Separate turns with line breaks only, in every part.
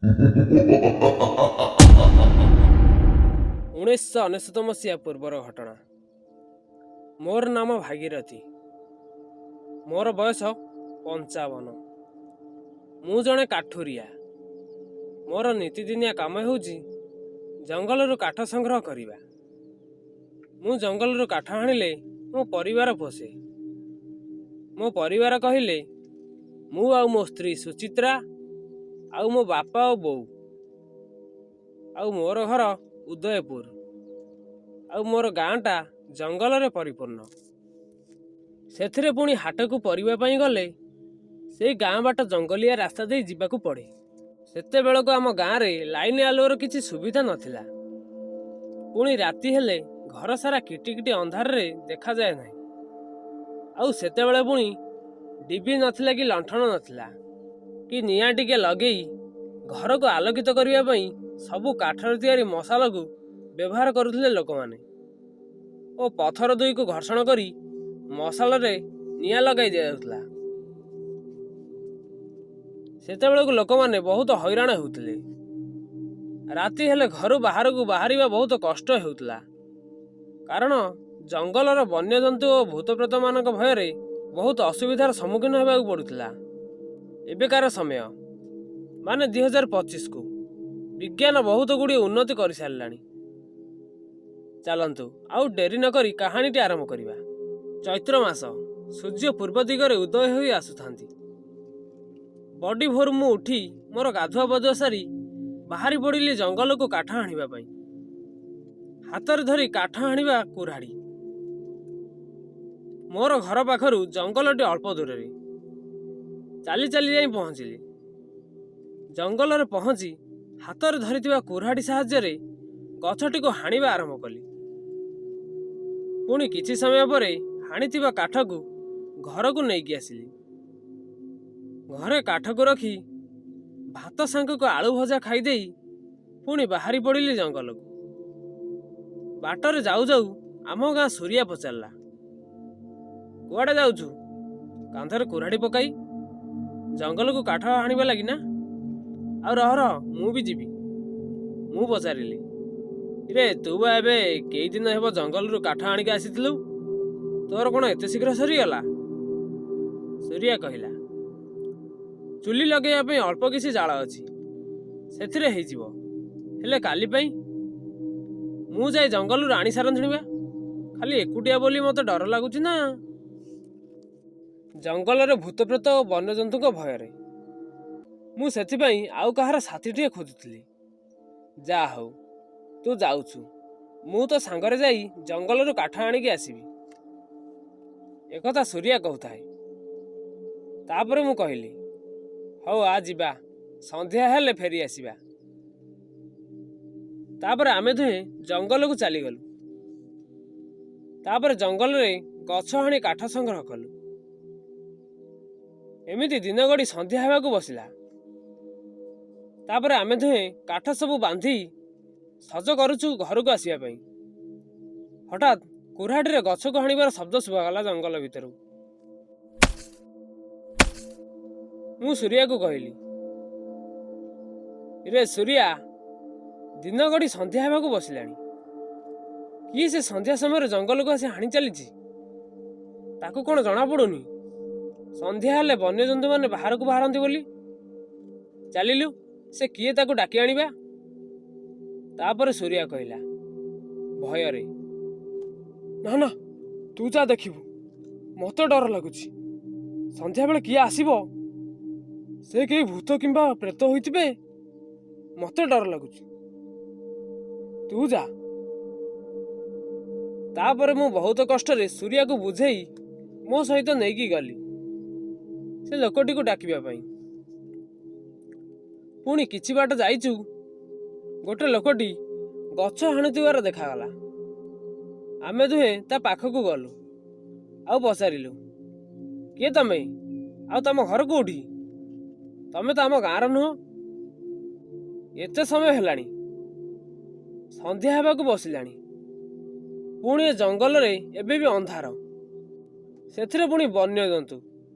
1999 ମସିହା ପୂର୍ବର ଘଟଣା। ମୋର ନାମ ଭାଗୀରଥୀ। ମୋର ବୟସ 55। ମୁଁ ଜଣେ କାଠୁରିଆ। ମୋର ନିତିଦିନିଆ କାମ ହେଉଛି ଜଙ୍ଗଲରୁ କାଠ ସଂଗ୍ରହ କରିବା। ମୁଁ ଜଙ୍ଗଲରୁ କାଠ ଆଣିଲେ ମୋ ପରିବାର ପୋଷେ। ମୋ ପରିବାର କହିଲେ ମୁଁ ଆଉ ମୋ ସ୍ତ୍ରୀ ସୁଚିତ୍ରା, ଆଉ ମୋ ବାପା ଓ ବୋଉ। ଆଉ ମୋର ଘର ଉଦୟପୁର, ଆଉ ମୋର ଗାଁଟା ଜଙ୍ଗଲରେ ପରିପୂର୍ଣ୍ଣ। ସେଥିରେ ପୁଣି ହାଟକୁ ପରିବା ପାଇଁ ଗଲେ ସେଇ ଗାଁ ବାଟ ଜଙ୍ଗଲିଆ ରାସ୍ତା ଦେଇ ଯିବାକୁ ପଡ଼େ। ସେତେବେଳକୁ ଆମ ଗାଁରେ ଲାଇନ୍ ଆଲୁଅର କିଛି ସୁବିଧା ନଥିଲା। ପୁଣି ରାତି ହେଲେ ଘର ସାରା କିଟିକିଟି ଅନ୍ଧାରରେ ଦେଖାଯାଏ ନାହିଁ। ଆଉ ସେତେବେଳେ ପୁଣି ଡିବି ନଥିଲା କି ଲଣ୍ଠନ ନଥିଲା କି ନିଆଁ ଟିକେ ଲଗେଇ ଘରକୁ ଆଲୋକିତ କରିବା ପାଇଁ। ସବୁ କାଠରେ ତିଆରି ମଶାଲକୁ ବ୍ୟବହାର କରୁଥିଲେ ଲୋକମାନେ ଓ ପଥର ଦୁଇକୁ ଘର୍ଷଣ କରି ମଶାଲରେ ନିଆଁ ଲଗାଇ ଦିଆଯାଉଥିଲା। ସେତେବେଳକୁ ଲୋକମାନେ ବହୁତ ହଇରାଣ ହେଉଥିଲେ। ରାତି ହେଲେ ଘରୁ ବାହାରକୁ ବାହାରିବା ବହୁତ କଷ୍ଟ ହେଉଥିଲା, କାରଣ ଜଙ୍ଗଲର ବନ୍ୟଜନ୍ତୁ ଓ ଭୂତପ୍ରେତମାନଙ୍କ ଭୟରେ ବହୁତ ଅସୁବିଧାର ସମ୍ମୁଖୀନ ହେବାକୁ ପଡ଼ୁଥିଲା। ଏବେକାର ସମୟ ମାନେ 2025କୁ ବିଜ୍ଞାନ ବହୁତ ଗୁଡ଼ିଏ ଉନ୍ନତି କରିସାରିଲାଣି। ଚାଲନ୍ତୁ, ଆଉ ଡେରି ନକରି କାହାଣୀଟି ଆରମ୍ଭ କରିବା। ଚୈତ୍ର ମାସ, ସୂର୍ଯ୍ୟ ପୂର୍ବ ଦିଗରେ ଉଦୟ ହୋଇ ଆସୁଥାନ୍ତି। ବଡ଼ି ଭୋରୁ ମୁଁ ଉଠି ମୋର ଗାଧୁଆ ପାଧୁଆ ସାରି ବାହାରି ପଡ଼ିଲି ଜଙ୍ଗଲକୁ କାଠ ଆଣିବା ପାଇଁ, ହାତରେ ଧରି କାଠ ଆଣିବା କୁରାଢ଼ୀ। ମୋର ଘର ପାଖରୁ ଜଙ୍ଗଲଟି ଅଳ୍ପ ଦୂରରେ। ଚାଲି ଚାଲି ଯାଇ ପହଞ୍ଚିଲି। ଜଙ୍ଗଲରେ ପହଞ୍ଚି ହାତରେ ଧରିଥିବା କୁରାଢ଼ୀ ସାହାଯ୍ୟରେ ଗଛଟିକୁ ହାଣିବା ଆରମ୍ଭ କଲି। ପୁଣି କିଛି ସମୟ ପରେ ହାଣିଥିବା କାଠକୁ ଘରକୁ ନେଇକି ଆସିଲି। ଘରେ କାଠକୁ ରଖି ଭାତ ସାଙ୍ଗକୁ ଆଳୁ ଭଜା ଖାଇଦେଇ ପୁଣି ବାହାରି ପଡ଼ିଲି ଜଙ୍ଗଲକୁ। ବାଟରେ ଯାଉ ଯାଉ ଆମ ଗାଁ ସୁରିଆ ପଚାରିଲା, "କୁଆଡ଼େ ଯାଉଛୁ କାନ୍ଧରେ କୁରାଢ଼ୀ ପକାଇ? ଜଙ୍ଗଲକୁ କାଠ ଆଣିବା ଲାଗି ନା? ଆଉ ରହ ରହ, ମୁଁ ବି ଯିବି।" ମୁଁ ପଚାରିଲି, "ରେ, ତୁ ବା ଏବେ କେଇଦିନ ହେବ ଜଙ୍ଗଲରୁ କାଠ ଆଣିକି ଆସିଥିଲୁ, ତୋର କ'ଣ ଏତେ ଶୀଘ୍ର ସରିଗଲା?" ସୁରିଆ କହିଲା, "ଚୁଲି ଲଗେଇବା ପାଇଁ ଅଳ୍ପ କିଛି ଜାଳ ଅଛି, ସେଥିରେ ହେଇଯିବ। ହେଲେ କାଲି ପାଇଁ ମୁଁ ଯାଇ ଜଙ୍ଗଲରୁ ଆଣି ସାରନ୍ତିଣି ବା। ଖାଲି ଏକୁଟିଆ ବୋଲି ମୋତେ ଡର ଲାଗୁଛି ନା, ଜଙ୍ଗଲରେ ଭୂତପ୍ରେତ ଓ ବନ୍ୟଜନ୍ତୁଙ୍କ ଭୟରେ। ମୁଁ ସେଥିପାଇଁ ଆଉ କାହାର ସାଥୀଟିଏ ଖୋଜୁଥିଲି। ଯାହା ହଉ ତୁ ଯାଉଛୁ, ମୁଁ ତୋ ସାଙ୍ଗରେ ଯାଇ ଜଙ୍ଗଲରୁ କାଠ ଆଣିକି ଆସିବି।" ଏକଥା ସୁରିଆ କହୁଥାଏ। ତାପରେ ମୁଁ କହିଲି, "ହଉ ଆ ଯିବା, ସନ୍ଧ୍ୟା ହେଲେ ଫେରି ଆସିବା।" ତାପରେ ଆମେ ଦୁହେଁ ଜଙ୍ଗଲକୁ ଚାଲିଗଲୁ। ତାପରେ ଜଙ୍ଗଲରେ ଗଛ ହାଣି କାଠ ସଂଗ୍ରହ କଲୁ। ଏମିତି ଦିନ ଗଡ଼ି ସନ୍ଧ୍ୟା ହେବାକୁ ବସିଲା। ତାପରେ ଆମେ ଦୁହେଁ କାଠ ସବୁ ବାନ୍ଧି ସଜ କରୁଛୁ ଘରକୁ ଆସିବା ପାଇଁ, ହଠାତ୍ କୁରାଢ଼ୀରେ ଗଛକୁ ହାଣିବାର ଶବ୍ଦ ଶୁଭାଗଲା ଜଙ୍ଗଲ ଭିତରୁ। ମୁଁ ସୁରିଆକୁ କହିଲି, "ରେ ସୁରିଆ, ଦିନ ଗଡ଼ି ସନ୍ଧ୍ୟା ହେବାକୁ ବସିଲାଣି। କିଏ ସେ ସନ୍ଧ୍ୟା ସମୟରେ ଜଙ୍ଗଲକୁ ଆସି ହାଣି ଚାଲିଛି? ତାକୁ କ'ଣ ଜଣାପଡ଼ୁନି ସନ୍ଧ୍ୟା ହେଲେ ବନ୍ୟଜନ୍ତୁମାନେ ବାହାରକୁ ବାହାରନ୍ତି ବୋଲି? ଚାଲିଲୁ, ସେ କିଏ ତାକୁ ଡାକି ଆଣିବା।" ତାପରେ ସୁରିଆ କହିଲା ଭୟରେ, "ନା ନା, ତୁ ଯା ଦେଖିବୁ, ମତେ ଡର ଲାଗୁଛି। ସନ୍ଧ୍ୟାବେଳେ କିଏ ଆସିବ? ସେ କେହି ଭୂତ କିମ୍ବା ପ୍ରେତ ହୋଇଥିବେ। ମତେ ଡର ଲାଗୁଛି, ତୁ ଯା।" ତାପରେ ମୁଁ ବହୁତ କଷ୍ଟରେ ସୁରିଆକୁ ବୁଝେଇ ମୋ ସହିତ ନେଇକି ଗଲି ସେ ଲୋକଟିକୁ ଡାକିବା ପାଇଁ। ପୁଣି କିଛି ବାଟ ଯାଇଛୁ, ଗୋଟେ ଲୋକଟି ଗଛ ହାଣୁଥିବାର ଦେଖାଗଲା। ଆମେ ଦୁହେଁ ତା ପାଖକୁ ଗଲୁ ଆଉ ପଚାରିଲୁ, "କିଏ ତମେ ଆଉ ତମ ଘର କୋଉଠି? ତମେ ତ ଆମ ଗାଁର ନୁହଁ। ଏତେ ସମୟ ହେଲାଣି, ସନ୍ଧ୍ୟା ହେବାକୁ ବସିଲାଣି, ପୁଣି ଏ ଜଙ୍ଗଲରେ ଏବେ ବି ଅନ୍ଧାର, ସେଥିରେ ପୁଣି ବନ୍ୟଜନ୍ତୁ,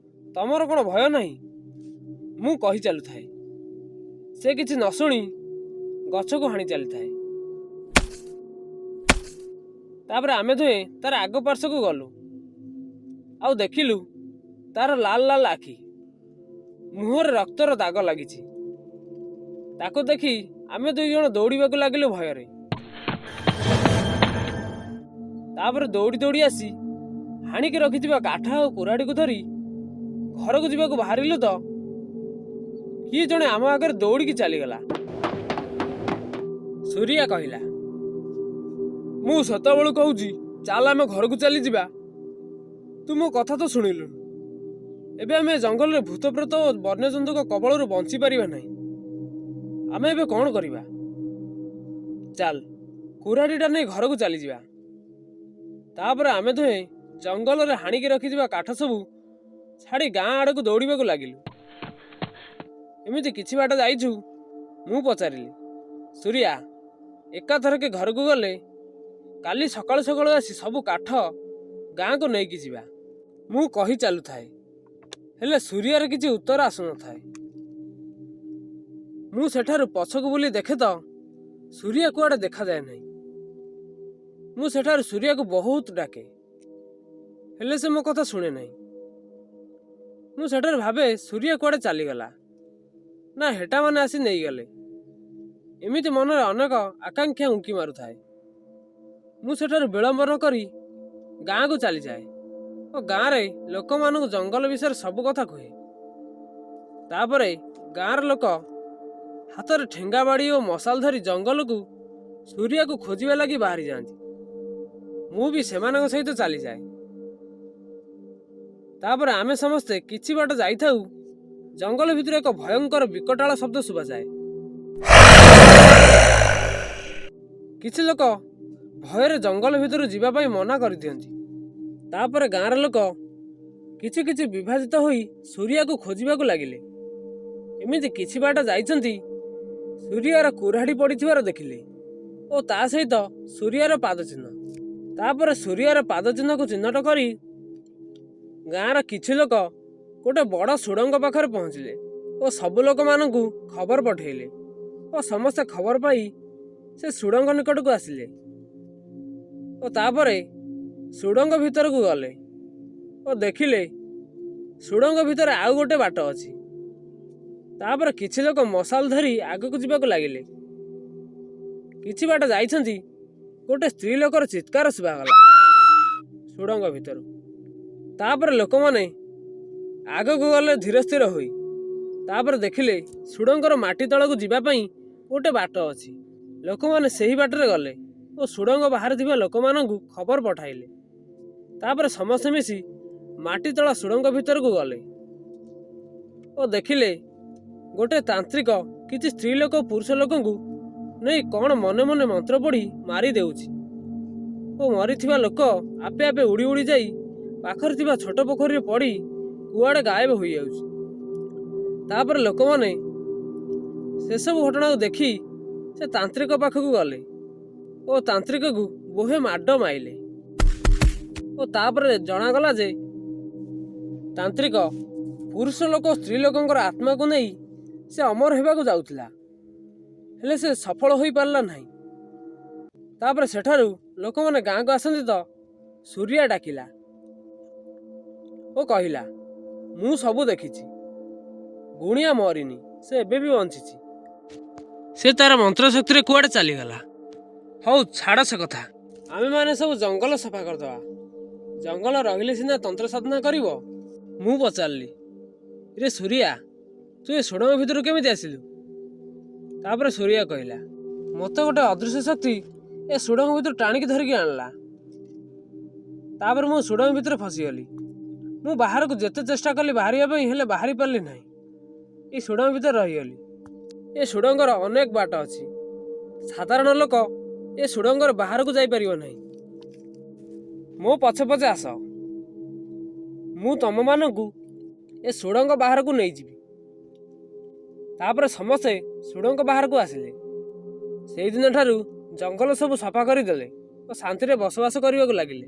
ତମର କ'ଣ ଭୟ ନାହିଁ?" ମୁଁ କହି ଚାଲୁଥାଏ। ସେ କିଛି ନ ଶୁଣି ଗଛକୁ ହାଣି ଚାଲିଥାଏ। ତାପରେ ଆମେ ଦୁହେଁ ତାର ଆଗ ପାର୍ଶ୍ୱକୁ ଗଲୁ ଆଉ ଦେଖିଲୁ ତାର ଲାଲ ଲାଲ ଆଖି, ମୁହଁରେ ରକ୍ତର ଦାଗ ଲାଗିଛି। ତାକୁ ଦେଖି ଆମେ ଦୁଇ ଜଣ ଦୌଡ଼ିବାକୁ ଲାଗିଲୁ ଭୟରେ। ତାପରେ ଦୌଡ଼ି ଦୌଡ଼ି ଆସି ହାଣିକି ରଖିଥିବା କାଠ ଆଉ କୁରାଢ଼ୀକୁ ଧରି ଘରକୁ ଯିବାକୁ ବାହାରିଲୁ ତ କିଏ ଜଣେ ଆମ ଆଗରେ ଦୌଡ଼ିକି ଚାଲିଗଲା। ସୁରିଆ କହିଲା, ମୁଁ ସେତେବେଳୁ କହୁଛି ଚାଲ ଆମେ ଘରକୁ ଚାଲିଯିବା, ତୁ ମୋ କଥା ତ ଶୁଣିଲୁନି। ଏବେ ଆମେ ଜଙ୍ଗଲରେ ଭୂତପ୍ରେତ ଓ ବନ୍ୟଜନ୍ତୁଙ୍କ କବଳରୁ ବଞ୍ଚି ପାରିବା ନାହିଁ। ଆମେ ଏବେ କ'ଣ କରିବା? ଚାଲ କୁରାଢ଼ୀଟା ନେଇ ଘରକୁ ଚାଲିଯିବା। ତାପରେ ଆମେ ଦୁହେଁ ଜଙ୍ଗଲରେ ହାଣିକି ରଖିଥିବା କାଠ ସବୁ ଛାଡ଼ି ଗାଁ ଆଡ଼କୁ ଦୌଡ଼ିବାକୁ ଲାଗିଲୁ। ଏମିତି କିଛି ବାଟ ଯାଇଛୁ, ମୁଁ ପଚାରିଲି, ସୁରିଆ, ଏକାଥରକେ ଘରକୁ ଗଲେ କାଲି ସକାଳୁ ସକାଳୁ ଆସି ସବୁ କାଠ ଗାଁକୁ ନେଇକି ଯିବା। ମୁଁ କହି ଚାଲୁଥାଏ, ହେଲେ ସୁରିଆର କିଛି ଉତ୍ତର ଆସୁନଥାଏ। ମୁଁ ସେଠାରୁ ପଛକୁ ବୁଲି ଦେଖେ ତ ସୁରିଆ କୁଆଡ଼େ ଦେଖାଯାଏ ନାହିଁ। ମୁଁ ସେଠାରୁ ସୁରିଆକୁ ବହୁତ ଡାକେ, ହେଲେ ସେ ମୋ କଥା ଶୁଣେ ନାହିଁ। ମୁଁ ସେଠାରୁ ଭାବେ ସୁରିଆ କୁଆଡ଼େ ଚାଲିଗଲା ନା ହେଟାମାନେ ଆସି ନେଇଗଲେ। ଏମିତି ମନରେ ଅନେକ ଆକାଂକ୍ଷା ଉଙ୍କି ମାରୁଥାଏ। ମୁଁ ସେଠାରୁ ବିଳମ୍ବ ନ କରି ଗାଁକୁ ଚାଲିଯାଏ ଓ ଗାଁରେ ଲୋକମାନଙ୍କୁ ଜଙ୍ଗଲ ବିଷୟରେ ସବୁ କଥା କୁହେ। ତାପରେ ଗାଁର ଲୋକ ହାତରେ ଠେଙ୍ଗା ବାଡ଼ି ଓ ମଶାଲ ଧରି ଜଙ୍ଗଲକୁ ସୁରିଆକୁ ଖୋଜିବା ଲାଗି ବାହାରି ଯାଆନ୍ତି। ମୁଁ ବି ସେମାନଙ୍କ ସହିତ ଚାଲିଯାଏ। ତାପରେ ଆମେ ସମସ୍ତେ କିଛି ବାଟ ଯାଇଥାଉ, ଜଙ୍ଗଲ ଭିତରୁ ଏକ ଭୟଙ୍କର ବିକଟାଳ ଶବ୍ଦ ଶୁଭାଯାଏ। କିଛି ଲୋକ ଭୟରେ ଜଙ୍ଗଲ ଭିତରୁ ଯିବା ପାଇଁ ମନା କରିଦିଅନ୍ତି। ତାପରେ ଗାଁର ଲୋକ କିଛି କିଛି ବିଭାଜିତ ହୋଇ ସୁରିଆକୁ ଖୋଜିବାକୁ ଲାଗିଲେ। ଏମିତି କିଛି ବାଟ ଯାଇଛନ୍ତି, ସୁରିଆର କୁରାଢ଼ୀ ପଡ଼ିଥିବାର ଦେଖିଲେ ଓ ତା ସହିତ ସୁରିଆର ପାଦଚିହ୍ନ। ତାପରେ ସୁରିଆର ପାଦଚିହ୍ନକୁ ଚିହ୍ନଟ କରି ଗାଁର କିଛି ଲୋକ ଗୋଟେ ବଡ଼ ସୁଡ଼ଙ୍ଗ ପାଖରେ ପହଞ୍ଚିଲେ ଓ ସବୁ ଲୋକମାନଙ୍କୁ ଖବର ପଠେଇଲେ ଓ ସମସ୍ତେ ଖବର ପାଇ ସେ ସୁଡ଼ଙ୍ଗ ନିକଟକୁ ଆସିଲେ ଓ ତାପରେ ସୁଡ଼ଙ୍ଗ ଭିତରକୁ ଗଲେ ଓ ଦେଖିଲେ ସୁଡ଼ଙ୍ଗ ଭିତରେ ଆଉ ଗୋଟେ ବାଟ ଅଛି। ତାପରେ କିଛି ଲୋକ ମଶାଲ ଧରି ଆଗକୁ ଯିବାକୁ ଲାଗିଲେ। କିଛି ବାଟ ଯାଇଛନ୍ତି, ଗୋଟେ ସ୍ତ୍ରୀ ଲୋକର ଚିତ୍କାର ଶୁଭାଗଲା ସୁଡ଼ଙ୍ଗ ଭିତରୁ। ତାପରେ ଲୋକମାନେ ଆଗକୁ ଗଲେ ଧୀର ସ୍ଥିର ହୋଇ। ତାପରେ ଦେଖିଲେ ସୁଡ଼ଙ୍ଗର ମାଟି ତଳକୁ ଯିବା ପାଇଁ ଗୋଟେ ବାଟ ଅଛି। ଲୋକମାନେ ସେହି ବାଟରେ ଗଲେ ଓ ସୁଡ଼ଙ୍ଗ ବାହାରେ ଥିବା ଲୋକମାନଙ୍କୁ ଖବର ପଠାଇଲେ। ତାପରେ ସମସ୍ତେ ମିଶି ମାଟି ତଳ ସୁଡ଼ଙ୍ଗ ଭିତରକୁ ଗଲେ ଓ ଦେଖିଲେ ଗୋଟେ ତାନ୍ତ୍ରିକ କିଛି ସ୍ତ୍ରୀ ଲୋକ ପୁରୁଷ ଲୋକଙ୍କୁ ନେଇ କ'ଣ ମନେ ମନେ ମନ୍ତ୍ର ପଢ଼ି ମାରି ଦେଉଛି ଓ ମରିଥିବା ଲୋକ ଆପେ ଆପେ ଉଡ଼ି ଉଡ଼ି ଯାଇ ପାଖରେ ଥିବା ଛୋଟ ପୋଖରୀରେ ପଡ଼ି କୁଆଡ଼େ ଗାୟବ ହୋଇଯାଉଛି। ତାପରେ ଲୋକମାନେ ସେସବୁ ଘଟଣାକୁ ଦେଖି ସେ ତାନ୍ତ୍ରିକ ପାଖକୁ ଗଲେ ଓ ତାନ୍ତ୍ରିକକୁ ବୋହେ ମାଡ଼ ମାଇଲେ ଓ ତାପରେ ଜଣାଗଲା ଯେ ତାନ୍ତ୍ରିକ ପୁରୁଷ ଲୋକ ସ୍ତ୍ରୀ ଲୋକଙ୍କର ଆତ୍ମାକୁ ନେଇ ସେ ଅମର ହେବାକୁ ଯାଉଥିଲା, ହେଲେ ସେ ସଫଳ ହୋଇପାରିଲା ନାହିଁ। ତାପରେ ସେଠାରୁ ଲୋକମାନେ ଗାଁକୁ ଆସନ୍ତି ତ ସୁରିଆ ଡାକିଲା ଓ କହିଲା, ମୁଁ ସବୁ ଦେଖିଛି, ଗୁଣିଆ ମରିନି, ସେ ଏବେ ବି ବଞ୍ଚିଛି, ସେ ତାର ମନ୍ତ୍ର ଶକ୍ତିରେ କୁଆଡ଼େ ଚାଲିଗଲା। ହଉ ଛାଡ଼ ସେ କଥା, ଆମେମାନେ ସବୁ ଜଙ୍ଗଲ ସଫା କରିଦେବା, ଜଙ୍ଗଲ ରହିଲେ ସିନା ତନ୍ତ୍ର ସାଧନା କରିବ। ମୁଁ ପଚାରିଲି, ରେ ସୁରିଆ, ତୁ ଏ ସୁଡ଼ଙ୍ଗ ଭିତରୁ କେମିତି ଆସିଲୁ? ତାପରେ ସୁରିଆ କହିଲା, ମୋତେ ଗୋଟେ ଅଦୃଶ୍ୟ ଶକ୍ତି ଏ ସୁଡ଼ଙ୍ଗ ଭିତରୁ ଟାଣିକି ଧରିକି ଆଣିଲା। ତାପରେ ମୁଁ ସୁଡ଼ଙ୍ଗ ଭିତରେ ଫସିଗଲି। ମୁଁ ବାହାରକୁ ଯେତେ ଚେଷ୍ଟା କଲି ବାହାରିବା ପାଇଁ, ହେଲେ ବାହାରି ପାରିଲି ନାହିଁ। ଏ ସୁଡ଼ଙ୍ଗ ଭିତରେ ରହିଗଲି। ଏ ସୁଡ଼ଙ୍ଗର ଅନେକ ବାଟ ଅଛି, ସାଧାରଣ ଲୋକ ଏ ସୁଡ଼ଙ୍ଗର ବାହାରକୁ ଯାଇପାରିବ ନାହିଁ। ମୋ ପଛେ ପଛେ ଆସ, ମୁଁ ତମମାନଙ୍କୁ ଏ ସୁଡ଼ଙ୍ଗ ବାହାରକୁ ନେଇଯିବି। ତାପରେ ସମସ୍ତେ ସୁଡ଼ଙ୍ଗ ବାହାରକୁ ଆସିଲେ। ସେଇଦିନଠାରୁ ଜଙ୍ଗଲ ସବୁ ସଫା କରିଦେଲେ ଓ ଶାନ୍ତିରେ ବସବାସ କରିବାକୁ ଲାଗିଲେ।